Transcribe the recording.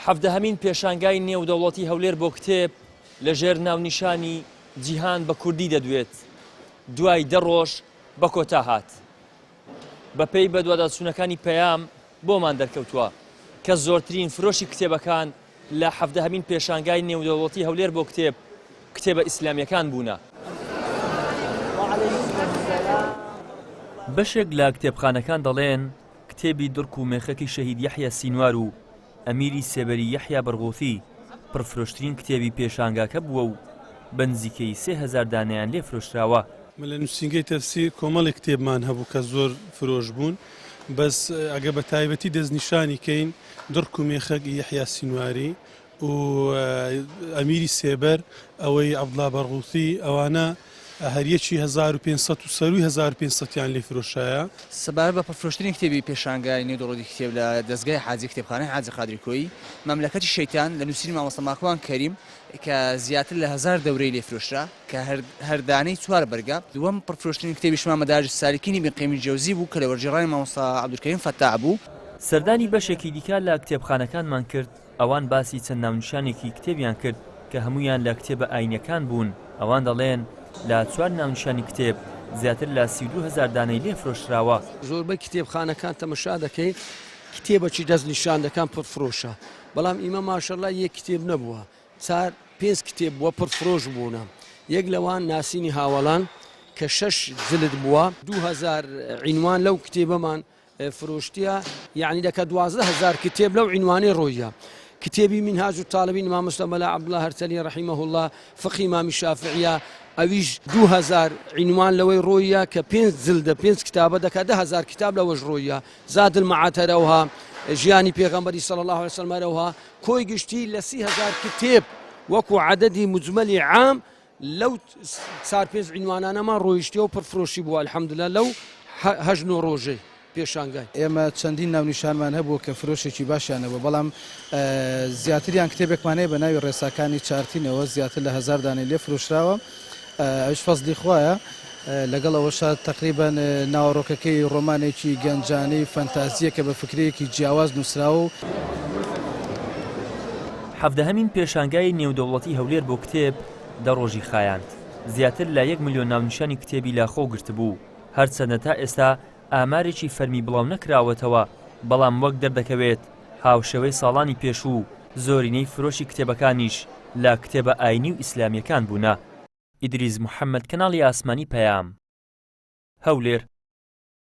حەڤدەهەمین پێشانگای نێودەوڵەتی هەولێر بۆ کتێب لە ژێر ناونیشانی جیهان بە کوردی دەدوێت دوای دە ڕۆژ بە کۆتا هات. بەپێی بەدواداچوونەکانی پەیام بۆمان دەرکەوتووە کە زۆرترین فرۆشی کتێبەکان لە حەڤدەهەمین پێشانگای نێودەوڵەتی هەولێر بۆ کتێب، کتێبە ئیسلامییەکان بوونە. بەشێک لە کتێبخانەکان دەڵێن کتێبی دڕک و مێخەکی شەهید یەحیا سینوار و ئەمیری سێبەری یەحیا بەرغوثی پڕفرۆشترین کتێبی پێشانگاکە بووە و بە نزیکەی 3000 دانەیان لێ فرۆشراوە. من لە نووسینگەی تەفسیر کۆمەڵێک کتێبمان هەبوو کە زۆر فرۆش بوون، بەس ئەگەر بە تایبەتی دەستنیشانی کەین دڕک و مێخەک ی یەحیا سینواری و ئەمیری سێبەر ئەوەی عەبدوڵا بەرغوثی ئەوانە هەریەکی 1500 و سەرووی 1500 یان لێ فرۆشایە. سەبارەت بە پڕفرۆشترین کتێبی پێشانگای نێودەوڵەتی کتێب لە دەزگای حاجی کتێبخانەی حاجی قادری کۆیی، مەملەکەتی شەیتان لە نووسینی مامۆستا ماکوان کەریم کە زیاتر لە هەزار دەورەی لێ فرۆشرا کە هەر دانەی چوار بەرگە. دووەم پڕفرۆشترین کتێبیشمان مەدارج السالکین ابن قیم الجوزی بوو کە لە وەرگێڕانی مامۆستا عەبدولکەریم فەتاح بوو. سەردانی بەشێکی دیکە لە کتێبخانەکانمان کرد، ئەوان باسی چەند ناونیشانێکی کتێبیان کرد کە هەموویان لە کتێبە ئاینیەکان بوون، ئەوان دەڵێن لە چوار ناونیشانی کتێب زیاتر لە 32 هەزار دانەی لێ فرۆشراوە. زۆربەی کتێبخانەکان تەمەشا دەکەی کتێبەکی دەست نیشان دەکەن پڕ فرۆشە بەڵام ئیمە ماشەڵا یەک کتێب نەبووە چار پێنج کتێب بووە پڕ فرۆش بوونە یەک لەوان ناسینی هاوەڵان کە شەش جلد بووە 2000 عینوان لەو کتێبەمان فرۆشتیە یەعنی دەکە 12 هەزار کتێب لەو عینوانەی ڕۆیە کتێبی مینهاج الطالبین مامۆستا مەلا عەبدوڵا هەرتەلی رحمه اللە فقهی مامی شافعیە ئەویش 2000 عینوان لەوەی ڕۆیە کە پێنج جلدە پێنج کتابە دەکا 10000 کتاب لەوەش ڕۆیە زاد المعاد هەرەوها ژیانی پێغەمبەری صلی الله علیه وسلم هەرەوها کۆی گشتی لە 30000 کتێب وەکو عەدەدی مجملی عام لەو چار پێنج عینوانانەمان ڕۆیشتیە و پڕفرۆشی بووە الحمدللە لەو هەشت نۆ ڕۆژەی پێشانگای. ئێمە چەندین ناونیشانمان هەبوو کە فرۆشێکی باشیان هەبوو، بەڵام زیاتریان کتێبێکمان هەیە بە ناوی ڕێساکانی چارتینەوە زیاتر لە هەزار دانەی لێ فرۆشراوە، ئەویش فەزلی خوایە، لەگەڵ ئەوەشا تەقریبەن ناوەڕۆکەکەی ڕۆمانێکی گەنجانەی فەنتازییە کە بە فکرەیەکی جیاواز نووسراوە و. حەڤدەهەمین پێشانگای نێودەوڵەتی هەولێر بۆ کتێب دە ڕۆژی خایاند، زیاتر لە یەک ملیۆن ناونیشانی کتێبی لە خۆ گرتبوو، هەرچەندە تا ئێستا ئامارێکی فەرمی بڵاونەکراوەتەوە، بەڵام وەک دەردەکەوێت هاوشێوەی ساڵانی پێشوو زۆرینەی فرۆشی کتێبەکانیش لە کتێبە ئاینی و ئیسلامییەکان بوونە. ئیدریس محەمەد کەناڵی ئاسمانی پەیام، هەولێر.